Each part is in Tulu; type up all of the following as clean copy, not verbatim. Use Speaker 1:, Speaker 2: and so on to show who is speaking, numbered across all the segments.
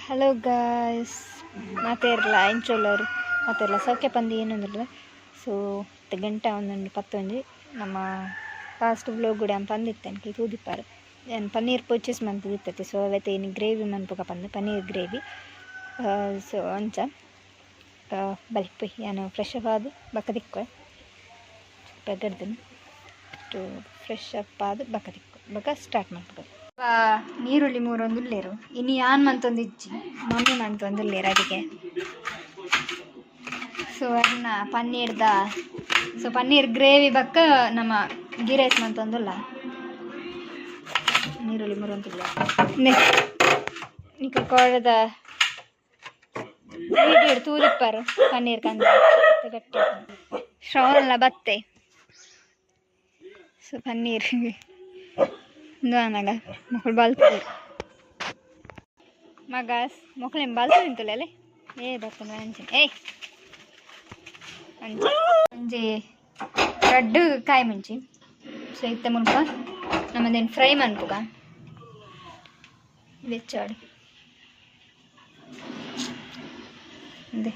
Speaker 1: ಹಲೋ ಗಾಯ್ಸ್, ಮಾತೇರ್ಲ ಎಂಚೊಲ್ಲರು ಮಾತೇರ್ಲ ಸೌಖ್ಯ ಪಂದು ಏನೊಂದುಲ್ಲ. ಸೊ ಗಂಟೆ ಒಂದೊಂದು ಪತ್ತೊಂಜಿ ನಮ್ಮ ಲಾಸ್ಟ್ ವ್ಲೋಗ್ ಕೂಡ ಪಂದಿತ್ತೆ ಅನ್ಕಲ್ ತೂದಿಪ್ಪಾರು ಏನು ಪನ್ನೀರ್ ಪರ್ಚೇಸ್ ಮಂತುದಿತ್ತತೆ. ಸೊ ಅವೆತ ಇನಿ ಗ್ರೇವಿ ಮನ್ಪುಗ ಪಂದು ಪನ್ನೀರ್ ಗ್ರೇವಿ. ಸೊ ಅಂಚ ಬಲಿ ಪೊಯ್ ಯಾನು ಫ್ರೆಶ್ ಅಪ್ ಆದ್ ಬೊಕ್ಕ ತಿಕ್ಕುವೆ ಪೆಗರ್ದಿನ ಫ್ರೆಶ್ ಅಪ್ ಆದ್ ಬೊಕ್ಕ ತಿಕ್ಕು ಬೊಕ್ಕ ಸ್ಟಾರ್ಟ್ ಮನ್ಪುಗ. ನೀರುಳ್ಳಿ ಮೂರೊಂದುಲ್ಲೆರು ಇನಿ ಯಾನ್ ಮಂತೊಂದಿಜ್ಜಿ ಮಮ್ಮಿ ಮಂತೊಂದುಲ್ಲೆರ್ ಅಡಿಗೆ. ಸೊ ಅರ್ನ ಪನ್ನೀರ್ದ ಸೊ ಪನ್ನೀರ್ ಗ್ರೇವಿ ಬೊಕ್ಕ ನಮ್ಮ ಗೀ ರೈಸ್ ಮಂತೊಂದುಲ್ಲ. ನೀರುಳ್ಳಿ ಮೂರೊಂದುಲ್ಲ ನಿಕಲ್ ಕೋಡದ ವೀಡಿಯೋ ತೂದಿಪ್ಪಾರು ಪನ್ನೀರ್ ಕಂದ ಗಟ್ಟಿ ಶ್ರವಣಲ ಬತ್ತೆ. ಸೊ ಪನ್ನೀರ್ ಇಂದು ಆನಗ ಮೊಕುಲು ಬಲ್ತುದೆರ್ ಮಗಾಸ್ ಮೊಕುಲೆನ್ ಬಲ್ತು ತಿಂತುಲ್ಲೆ ಏ ಬತ್ತುಂಡು ಅಂಚೆ ಏಯ್ ಅಂಚೆ ಒಂಜಿ ರಡ್ಡ್ ಕಾಯಿ ಮುಂಚಿ. ಸೊ ಇತ್ತೆ ಮುಲ್ಪ ನಮದೇನು ಫ್ರೈ ಮನ್ಪುಗ ಬೆಚ್ಚಾಡು ಇಂದೆ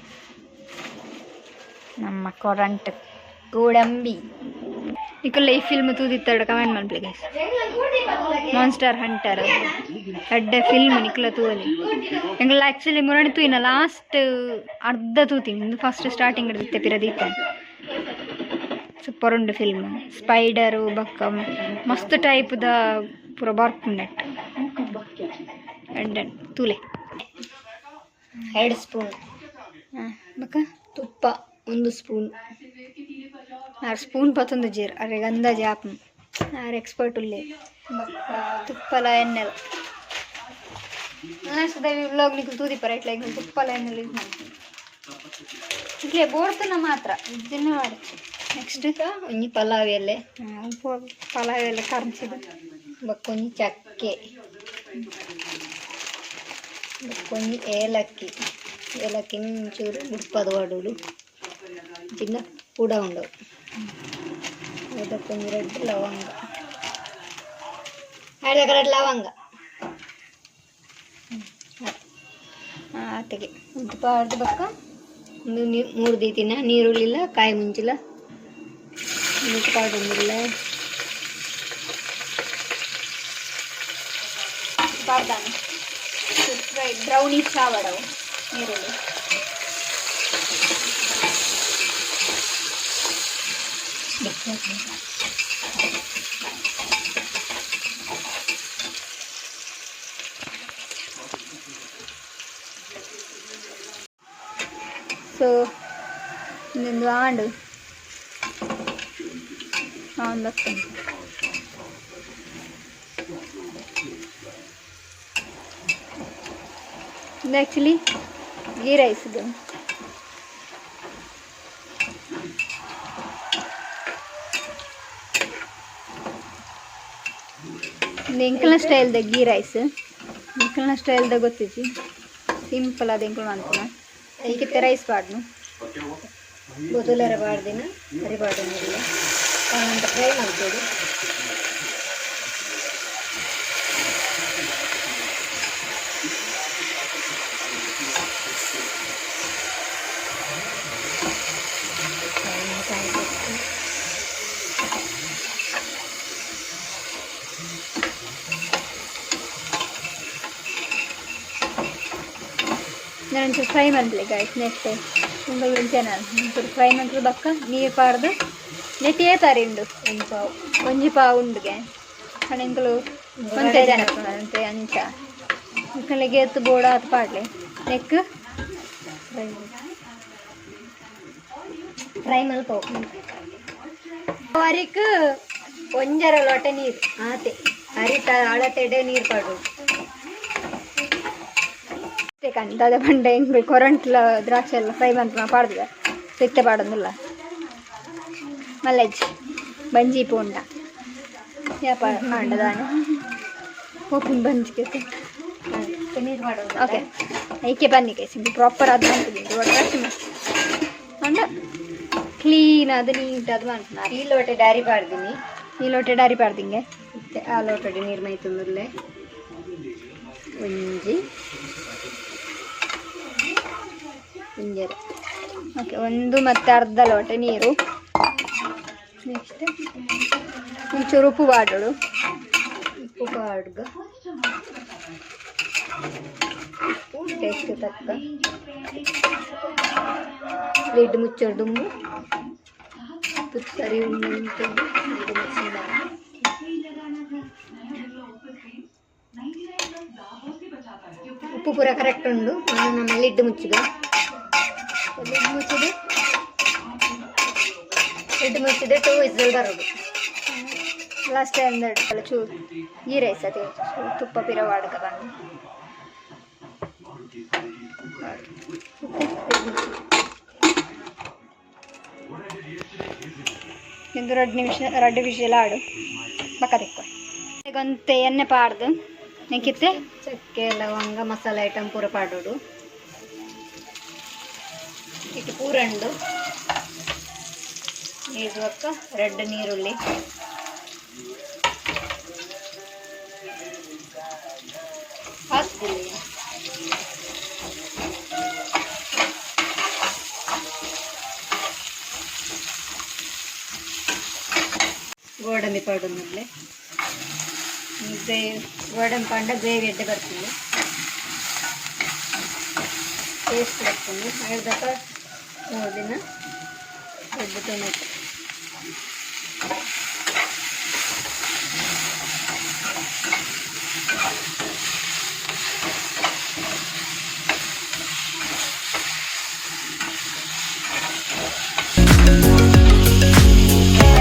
Speaker 1: ನಮ್ಮ ಕೊರಂಟ್ ಗೋಡಂಬಿ. ನಿಕುಲ್ಲ ಈ ಫಿಲ್ಮ್ ತೂದಿತ್ತಡ ಕಮೆಂಟ್ ಮನ್ಪುಲೆ ಗೈಸ್. ಮಾನ್ಸ್ಟರ್ ಹಂಟರ್ ಎಡ್ಡೆ ಫಿಲ್ಮ್ ನಿಕುಲ ತೂವಲಿ. ಎಂಕುಲ ಆಕ್ಚುಲಿ ಮುರಣಿ ತೂಯಿನ ಲಾಸ್ಟ್ ಅರ್ಧ ತೂತೀನಿ ಇಂದು ಫಸ್ಟ್ ಸ್ಟಾರ್ಟಿಂಗ್ ಇತ್ತೆ ಪಿರ ದೀತೆ. ಸೂಪರ್ ಉಂಡು ಫಿಲ್ಮ್. ಸ್ಪೈಡರು ಬೊಕ್ಕ ಮಸ್ತ್ ಟೈಪ್ದ ಪೂರ ಬರ್ಪುಂಡು ನೆಟ್ ಎಡ್ಡೆ ತೂಲೆ.
Speaker 2: 2 ಸ್ಪೂನ್
Speaker 1: ಬೊಕ್ಕ
Speaker 2: ತುಪ್ಪ 1 ಸ್ಪೂನ್.
Speaker 1: ಆರು ಸ್ಪೂನ್ ಪತ್ತೊಂದು ಜೀರ್ ಅರೆಗ್ ಅಂದಾಜಿ ಆಪುಂಡು ಆರ್ ಎಕ್ಸ್ಪರ್ಟ್ ಉಲ್ಲೆ. ತುಪ್ಪಲ ಎಣ್ಣೆಲ ಲಾಸ್ಟ್ ವ್ಲಾಗ್ ನಿಕುಲು ತೂದಿಪ್ಪರ ಇಟ್ಲ ಎಂಕುಲು ತುಪ್ಪಲ ಎಣ್ಣೆಲ ಯೂಸ್ ಮಲ್ಪುನು. ಇಟ್ಲೆ ಬೋಡ್ತನ ಮಾತ್ರ ಇಜ್ಜಿನ ವಾಡ್ಚಿ. ನೆಕ್ಸ್ಟ್
Speaker 2: ಒಂಜಿ ಪಲಾವ್ ಎಲೆ
Speaker 1: ಪಲಾವ್ ಎಲೆ ಕರ್ಚಿದ
Speaker 2: ಬೊಕ್ಕ ಒಂಜಿ ಚಕ್ಕೆ ಬೊಕ್ಕ ಒಂಜಿ ಏಲಕ್ಕಿ ಏಲಕ್ಕಿನ ಒಂಚೂರು ಬುಡ್ಪದ ಪಾಡೊಡು ಚಿನ್ನ ಪೂಡ ಉಂಡವು ಅದಕ್ಕೊಂಜಿ ರಡ್ಡ್ ಲವಂಗ ಅರ್ಧ ರಡ್ಡ್ ಲವಂಗ.
Speaker 1: ಆತೆಗೆ ಉಂತು ಪಾಡ್ದು ಬೊಕ್ಕ
Speaker 2: ಉಂದು ಮೂರು ದೀತಿನ ನೀರುಳ್ಳಿಲ ಕಾಯಿ ಮುಂಚಿಲ ಉಂದೆಕ್ ಪಾಡೊಂದುಲ್ಲೆ
Speaker 1: ಪಾಡ್ದಾನೆ ಫ್ರೈ ಬ್ರೌನಿಶ್ ಆವಡವು ನೀರುಳ್ಳಿ. ಸೊ ಇಂದೊಂದು ಆಂಡ್ ಆನ್ ಬರ್ತುಂಡು. ಇದು ಆ್ಯಕ್ಚುಲಿ ಗೀ ರೈಸ್ ಇದು. ಇದು ಎಂಕಲ್ನ ಸ್ಟೈಲ್ದ ಗೀ ರೈಸ್. ಎಂಕಲ್ನ ಸ್ಟೈಲ್ದ ಗೊತ್ತಿಜ್ಜಿ, ಸಿಂಪಲ್ ಆದ್ ಎಂಕುಲು ಮನ್ಪುನ. ಐಕಿತ್ತೆ ರೈಸ್ ಪಾಡ್ನು
Speaker 2: ಬೊದಲರ ಪಾಡ್ದಿನ ಅರಿ ಪಾಡೊಂದುಲ್ಲೆ ಅಂತ ಫ್ರೈ ಮಲ್ಪೊಡು.
Speaker 1: ನಾನು ಫ್ರೈ ಮನ್ಪುಲೆ ಗಾಯ್ಸ್. ನೆಕ್ಸ್ಟ್ ಉಂಗಳು ಒಂಜೆನ ಒಂಚೂರು ಫ್ರೈ ಮನ್ಪುದು ಬೊಕ್ಕ ನೀರು ಪಾಡ್ದು ನೆಟ್ ಏತಾರಿ ಉಂಡು
Speaker 2: ಒಂಜಿ ಪಾವು
Speaker 1: ಒಂಜಿ ಪಾವು ಉಂಡುಗೆ ಪಂಡ ಎಂಕುಲು ಒಂತೆ ಜನ ಅಂತೆ ಅಂಚ ನಿಕಲೆಗ್ ಏತ್ ಬೋಡ ಆತ್ ಪಾಡ್ಲೆ ನೆಕ್
Speaker 2: ಫ್ರೈ ಫ್ರೈ ಮಲ್ಪವು ಅರಿಕ್ ಒಂಜರ ಲೋಟ ನೀರು ಆತೆ ಅರಿತ ಅಳತೆಡೆ ನೀರು ಪಾಡೊಡು.
Speaker 1: ದಾದ ಪಂಡ ಎಂಕುಲು ಕೊರಂಟ್ಲ ದ್ರಾಕ್ಷಿ ಎಲ್ಲ ಫ್ರೈ ಮನ್ಪುನ ಪಾಡ್ದುವೆ ಇತ್ತೆ ಪಾಡೊಂದುಲ್ಲ ಮಲ್ಲೆಜ್ಜಿ ಬಂಜಿ ಪೋಂಡ ಯಾಪ ಆಂಡ ದಾನೆ ಓಪನ್ ಬಂಜಿಗೆ
Speaker 2: ನೀರು ಪಾಡೊಡು.
Speaker 1: ಓಕೆ ಐಕೆ ಬನ್ನಿ ಗೈಸ್, ಇಂದು ಪ್ರಾಪರ್ ಆದ್ ಮನ್ಪುದಿಂದು ಒಟ್ರಾಶಿ ಅಂಡ ಕ್ಲೀನ್ ಆದ್ ನೀಟ್ ಆದ್ ಮನ್ಪುನ.
Speaker 2: ಈ ಲೋಟೆ ಅರಿ ಪಾಡ್ದಿನಿ.
Speaker 1: ಈ ಲೋಟೆ ಅರಿ ಪಾಡ್ದಿಂಗೆ.
Speaker 2: ಇತ್ತೆ ಆ ಲೋಟಡೆ ನೀರು ಮೈತೊಂದುಲ್ಲೆ ಒಂಜಿ ಒಂಜರೆ.
Speaker 1: ಓಕೆ, ಒಂದು ಮತ್ತು ಅರ್ಧ ಲೋಟ ನೀರು. ನೆಕ್ಸ್ಟ್ ಒಂಚೂರು ಉಪ್ಪು ಪಾಡೋಡು.
Speaker 2: ಉಪ್ಪು ಪಾಡ್ಗ, ಉಪ್ಪು ಟೇಸ್ಟ್ ತಕ್ಕ. ಲಿಡ್ ಮುಚ್ಚೋಡು ದುಂಬು ಉಪ್ಪು ಸರಿ ಉಂಡು ಲಿಡ್ ಮುಚ್ಚಿದ. ಉಪ್ಪು ಪೂರ ಕರೆಕ್ಟ್ ಉಂಡು. ಒಂದು ನಮ್ಮ ಲಿಡ್ ಮುಚ್ಚಿಗ.
Speaker 1: ಲಿಡ್ ಮುಚ್ಚಿದ್ದು.
Speaker 2: ಲಿಡ್ ಮುಚ್ಚಿದೆ 2 ವಿಸಲ್ ಬರೋದು.
Speaker 1: ಲಾಸ್ಟ್ ಟೈಮ್ ಚೂರು ಗೀ ರೈಸ್ ಅದೇ ತುಪ್ಪ ಪಿರ ವಾಡ್ಕ ಬಂದು. ಇಂದು 2 ನಿಮಿಷ, 2 ವಿಷಲ್ ಆಡು ಬಕ್ಕ ತೆಕ್ಕು. ಒಂತೆ ಎಣ್ಣೆ ಪಾಡ್ದು ನೆಕ್ಕಿತ್ತೆ.
Speaker 2: ಚಕ್ಕೆ, ಲವಂಗ, ಮಸಾಲೆ ಐಟಮ್ ಪೂರ ಪಾಡೋಡು. ಇಟ್ಟು ಪೂರ ಉಂಡು. ನೀರು ಬೊಕ್ಕ ರೆಡ್ ನೀರುಳ್ಳಿ. ಹಾಕ್ತಿಲ್ಲ. ಗೋಡಂಬಿ ಪಾಡೊಂದಿಲ್ಲ. ಗ್ರೇವಿ ಗೋಡಂಬಿ ಪಾಂಡ ಗ್ರೇವಿ ಎಡ್ಡೆ ಬರ್ತದೆ, ಟೇಸ್ಟ್ ಬರ್ತದೆ. ಅರ್ಧಕ್ಕ 3 ದಿನ ದೊಡ್ಡ ಟೊಮೆಟೊ.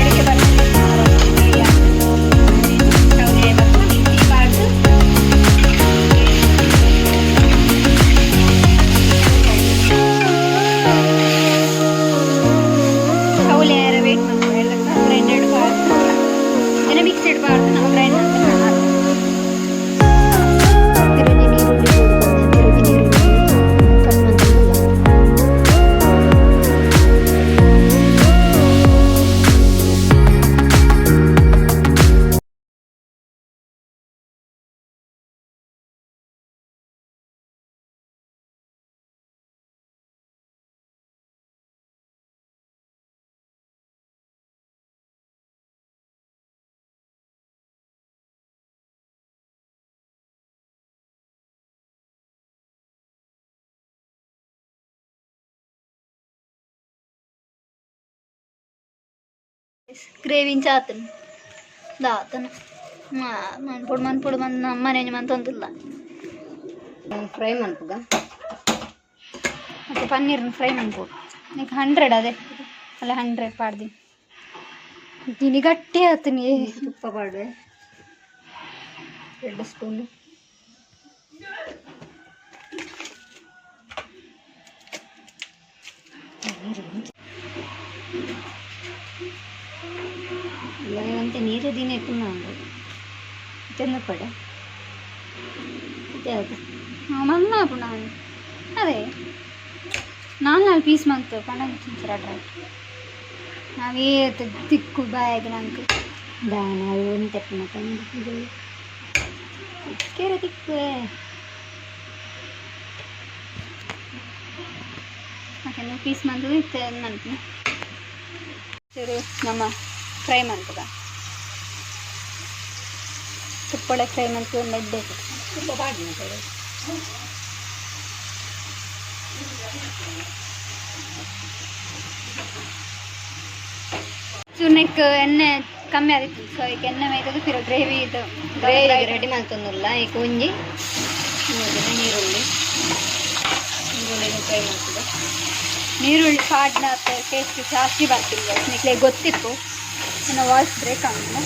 Speaker 1: ಅಡಿಕೆ ಬರ್ತದೆ. ಮಿಕ್ಸಿ ಪಾಡ್ದು. ಕೌಲಿ ಯಾರ ವೇಟ್ ಮಾಡ್ತಾರೆ. ಗ್ರೈಂಡೆಡ್ ಪಾಡ್ದು ಏನ ಮಿಕ್ಸಿಡ್ ಪಾಡ್ದು ನಾವು ಗ್ರೈಂಡ್ ಮಾಡ್ತಾರೆ.
Speaker 2: ಪಿರಂಜಿ ನೀರುಳ್ಳಿ ಬೋಡು, ಪಿರಂಜಿ ನೀರುಳ್ಳಿ ಕಟ್ ಮಂತೊಂದುಲ್ಲ.
Speaker 1: ಗ್ರೇವಿನ್ ಚಾತನ್ ದಾತನ ಮನ್ಪೊಡು ಮನ್ಪೊಡು ಮನ್ ಮನೆ ಮಂತೊಂದುಲ್ಲ.
Speaker 2: ಫ್ರೈ ಮನ್ಪುಗ.
Speaker 1: ಮತ್ತು ಪನ್ನೀರ್ನ ಫ್ರೈ ಮನ್ಪೊಡು. ನೆಕ್ 100 ಅದೇ ಅಲ್ಲ, 100 ಪಾಡ್ದಿನಿ. ದಿನಿ ಗಟ್ಟಿ ಆತನಿ.
Speaker 2: ತುಪ್ಪ ಪಾಡುವೆ 2 ಸ್ಪೂನ್. ಇವಾಗ ನೀರು ದಿನ ಇಟ್ಟು ಉಂಡು ಚೆಂದ ಪಡೆ ಯಾವುದು.
Speaker 1: ಮಲ್ಲ ಪುಣ ಅದೇ ನಾಲ್ ನಾಲ್ ಪೀಸ್ ಮಂತು ಪಂಡ ಡ್ರೈ ನಾವೇ ತಿಕ್ಕು ಬಾಯಿಗೆ ನಂಗೆ.
Speaker 2: ದಾನ ಒಂತೆಪ್ಪನ ತಂದು ತಿಕ್ಕೆರ ತಿಕ್ಕುವೆ.
Speaker 1: ಓಕೆ, ಪೀಸ್ ಮಂತು ಇತ್ತೆ ಮನ್ಪುನ ಚೂರು ನಮ್ಮ ಫ್ರೈ ಮನ್ಪುಗ. ತುಪ್ಪಳ ಫ್ರೈ ಮಂತು ಎಡ್ಡೆ.
Speaker 2: ತುಪ್ಪ ಪಾಡಿನ ಕಡೆ.
Speaker 1: ಚೂರು ನೆಕ್ ಎಣ್ಣೆ ಕಮ್ಮಿ ಆದಿತ್ತು, ಸೊ ಈಗ ಎಣ್ಣೆ ಮೈತದು ಪಿರ ಗ್ರೇವಿ ಇದು.
Speaker 2: ಗ್ರೇವಿ ರೆಡಿ ಮಂತೊಂದುಲ್ಲ. ಈಗ ಒಂಜಿ 3 ದಿನ ನೀರುಳ್ಳಿ, ನೀರುಳ್ಳಿನ ಫ್ರೈ ಮಾಡ್ತದೆ.
Speaker 1: ನೀರುಳ್ಳಿ ಪಾಡ್ನ ಟೇಸ್ಟ್ ಜಾಸ್ತಿ ಬರ್ತಿಲ್ಲ ನಿಕ್ಲೆ ಗೊತ್ತಿತ್ತು. ನನ್ನ ವಾಯ್ಸ್ ಬ್ರೇಕ್ ಆಗಿದೆ,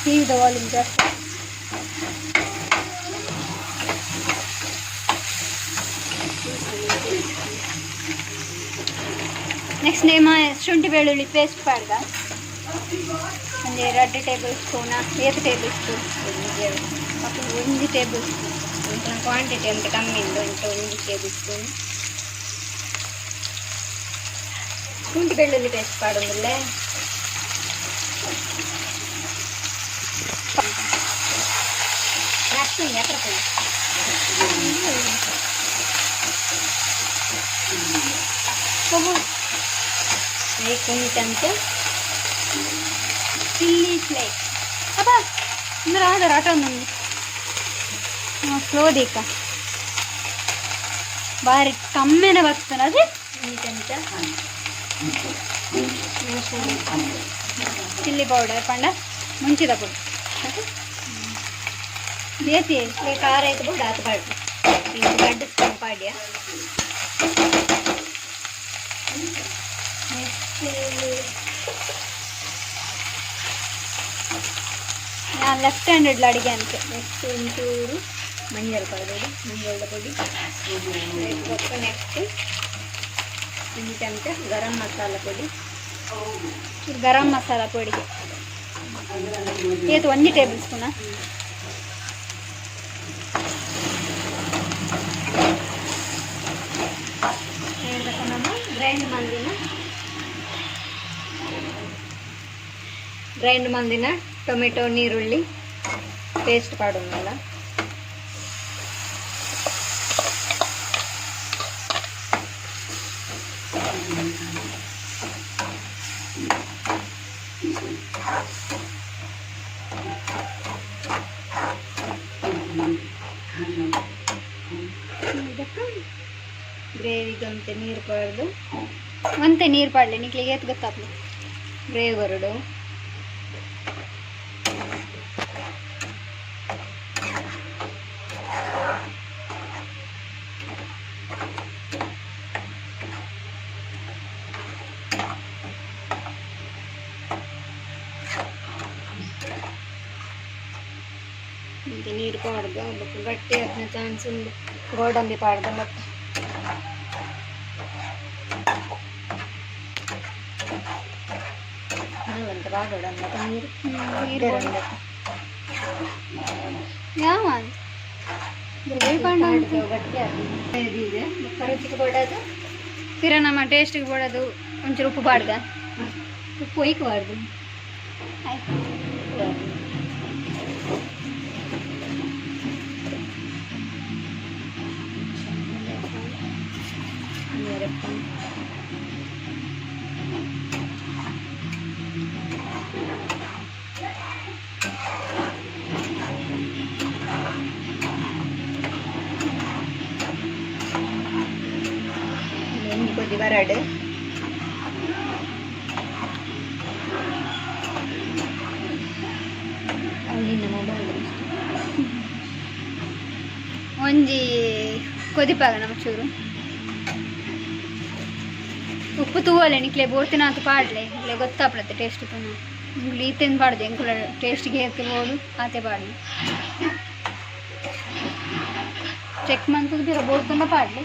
Speaker 1: ಟಿವಿದ ವಾಲ್ಯೂಮ್ ಜಾಸ್ತಿ. ನೆಕ್ಸ್ಟ್ ನೇಮ ಶುಂಠಿ ಬೆಳ್ಳುಳ್ಳಿ ಪೇಸ್ಟ್ ಪಾಡ್ದ. ಒಂದು 2 tablespoon, 8 tablespoon. Okay, 1 tablespoon.
Speaker 2: Quantity ಅಂತ ಕಮ್ಮಿ ಉಂಟು ಅಂತ 1 ಟೇಬಲ್ ಸ್ಪೂನ್ ಶುಂಠಿ ಬೆಳ್ಳುಳ್ಳಿ ಪೇಸ್ಟ್ ಪಾಡೊಂದುಲ್ಲೆ. ಐಕ್ ಒಂಜಿ ಚಮಚ
Speaker 1: ಚಿಲ್ಲಿ ಫ್ಲೇಕ್ಸ್. ಅಪ್ಪ, ಅಂದ್ರೆ ಆಧಾರ ಆಟ ಒಂದು ಸ್ಲೋ ದೀಕ ಬಾರಿ ಕಮ್ಮೆನೆ ಬರ್ತದೆ ಅದೇ.
Speaker 2: ಒಂಜಿ ಚಮಚ
Speaker 1: ಚಿಲ್ಲಿ ಪೌಡರ್ ಪಂಡ ಮುಂಚಿದ ಪುಡಿ ದೇಸಿ.
Speaker 2: ಖಾರ ಐತೆ ಬೋಡು ಆತು ಪಾಡು, ಇಂಕ್ ರಡ್ಡ್ ಸ್ಪೂನ್ ಪಾಡ್ಯ. ನೆಕ್ಸ್ಟ್
Speaker 1: ನಾನು ಲೆಫ್ಟ್ ಹ್ಯಾಂಡೆಡ್ ಅಡಿಗೆ ಅಂತ.
Speaker 2: ನೆಕ್ಸ್ಟ್ ಒಂಚೂರು ಮಂಜಲ್ ಪೌಡರ್, ಮಂಜಲ್ದ ಪೊಡಿ. ಬೊಕ್ಕ ನೆಕ್ಸ್ಟ್ ಒಂಜಿ ಚಮಚ ಗರಂ ಮಸಾಲ ಪೊಡಿ.
Speaker 1: ಗರಂ ಮಸಾಲ ಪೊಡಿ ಏತು? ಒಂಜಿ ಟೇಬಲ್ ಸ್ಪೂನಾ?
Speaker 2: ಹೇಳ್ಬೇಕು, ನಮ್ಮ ಗ್ರೈಂಡ್ ಮಂದಿನ ಟೊಮೆಟೊ ನೀರುಳ್ಳಿ ಪೇಸ್ಟ್ ಪಾಡೋಣಲ್ಲ. ಇದಕ್ಕೆ ಗ್ರೇವಿಗಂತೆ ನೀರು ಪಾಡ್ದು.
Speaker 1: ಒಂತೆ ನೀರು ಪಾಡ್ಲೆ, ನಿಕ್ಲಿಗೆ ಏತ್ ಗೊತ್ತಾಪ್ಲೆ.
Speaker 2: ಗ್ರೇವಿ ಬರಡು. ಮತ್ತೆ ನೀರು ಪಾಡ್ದು ಬೊಕ್ಕ ಗಟ್ಟಿ ಆಪಿನ ಚಾನ್ಸ್ ಉಂಡು. ಗೋಡಂಬಿ ಪಾಡ್ದು ಮತ್ತೆ. ಅಂತ ಪಾಡೋಣ ನೀರು.
Speaker 1: ನೀರು ಯಾವ ಗ್ರೇವಿ ಪಾಂಡ.
Speaker 2: ಪಾಡ್ದು ಗಟ್ಟಿ ಆಗ್ತದೆ ಇದೆ. ಬೊಕ್ಕ ರುಚಿಗೆ ಕೊಡೋದು.
Speaker 1: ಪಿರ ನಮ್ಮ ಟೇಸ್ಟಿಗೆ ಬೋಡೋದು ಒಂಚೂರು ಉಪ್ಪು ಪಾಡ್ದ.
Speaker 2: ಉಪ್ಪು ಒಯ್ಕಬಾರ್ದು.
Speaker 1: ಆಯ್ತು.
Speaker 2: ಒಂಜಿ ಕೊದಿ ಬರಡು. ಅವು ನಿನ್ನ ಮೊಬೈಲ್.
Speaker 1: ಒಂಜಿ ಕೊದಿಪಾಗ ನಮ್ಮ ಚೂರು ಉಪ್ಪು ತೂವಲೆ. ನಿಕ್ಲೆ ಬೋರ್ತಿನಾತು ಪಾಡ್ಲೆ, ನಿಕ್ಲೆ ಗೊತ್ತಾಪ್ಲತ್ತೆ ಟೇಸ್ಟ್ ಪುನಃ. ನಿಂಗ್ಲು ಈತೆಂದು ಪಾಡ್ದು, ಎಂಕುಲ ಟೇಸ್ಟ್ಗೆ ಏತ್ ಬೋಡು ಆತೆ ಪಾಡ್ಲೆ. ಚೆಕ್ ಮಂತದ ಪಿರ ಬೋರ್ತುಂಡ ಪಾಡ್ಲೆ.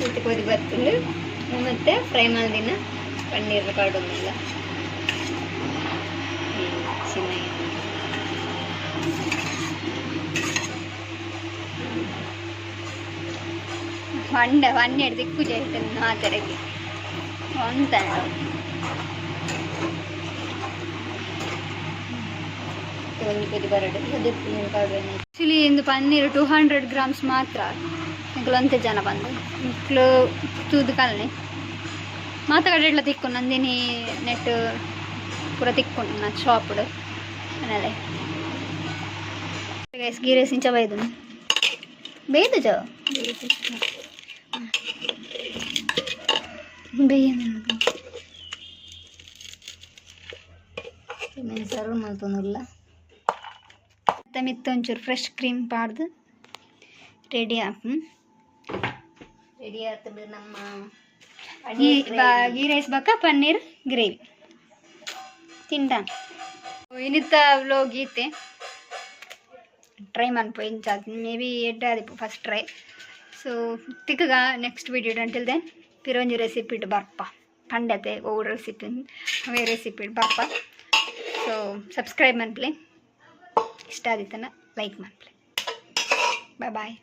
Speaker 2: ಇತ್ತೆ ಕೊದಿ ಬತ್ತುಂಡು. ಮತ್ತೆ ಫ್ರೈ ಮಲ್ದಿನ ಪನ್ನೀರ್ ಪಾಡೊಂದಿಲ್ಲ ಚಿನ್ನ.
Speaker 1: వండ వన్నెడు దిక్కు చేయటం మాతరకి వంతాడు.
Speaker 2: ಒಂಜಿ ಕೊದಿ ಬರಡು, ದೆಪ್ಪು ಪಾಡುವೆ.
Speaker 1: ಆ್ಯಕ್ಚುಲಿ ಇಂದು ಪನ್ನೀರ್ 200 ಗ್ರಾಮ್ಸ್ ಮಾತ್ರ. ಎಂಕುಲು ಒಂತೆ ಜನ ಬಂದು ಇಂಕ್ಲು ತೂದು ಕಲ್ನೆ ಮಾತ ಕಡೆ ಎಡ್ಲ ತಿಕ್ಕು. ನಂದಿನಿ ನೆಟ್ ಪೂರ ತಿಕ್ಕೊಂಡು ನಾ ಶಾಪ್ಡ್ ಆಮೇಲೆ. ಗೈಸ್, ಗೀ ರೈಸ್ ಇಂಚ ಬೈದು ಬೇಯ್ದು ಜೋ ಬೇಯ.
Speaker 2: ಸರ್ವ್ ಮಲ್ತೊಂದುಲ್ಲ.
Speaker 1: ಮತ್ತೆ ಮಿತ್ತ ಒಂಚೂರು ಫ್ರೆಶ್ ಕ್ರೀಮ್ ಪಾಡ್ದು ರೆಡಿ ಆಪು.
Speaker 2: ರೆಡಿ ಆಗ್ತದೆ ನಮ್ಮ
Speaker 1: ಗೀ ಗೀ ರೈಸ್ ಬಕ್ಕ ಪನ್ನೀರ್ ಗ್ರೇವಿ ತಿಂತಾನೆ. ಇನಿತ ವ್ಲೋಗ್ ಈತೆ. ಟ್ರೈ ಮನ್ಪು ಇಂಚ, ಮೇ ಬಿ ಎಡ್ಡೆ ಆದಿಪ್ಪು ಫಸ್ಟ್ ಟ್ರೈ. ಸೊ ತಿಕ್ಕಗ ನೆಕ್ಸ್ಟ್ ವಿಡಿಯೋ. ಅಂಟಿಲ್ then ಪಿರೊಂಜಿ ರೆಸಿಪಿ ಇಟ್ಟು ಬರ್ಪ ಪಂಡತೆ. ಓ ರೆಸಿಪಿ, ಅವೇ ರೆಸಿಪಿ ಬರ್ಪ. ಸೊ ಸಬ್ಸ್ಕ್ರೈಬ್ ಮನ್ಪ್ಲೆ, ಇಷ್ಟ ಆದಿತ್ತನ ಲೈಕ್ ಮನ್ಪ್ಲೆ. Bye boy.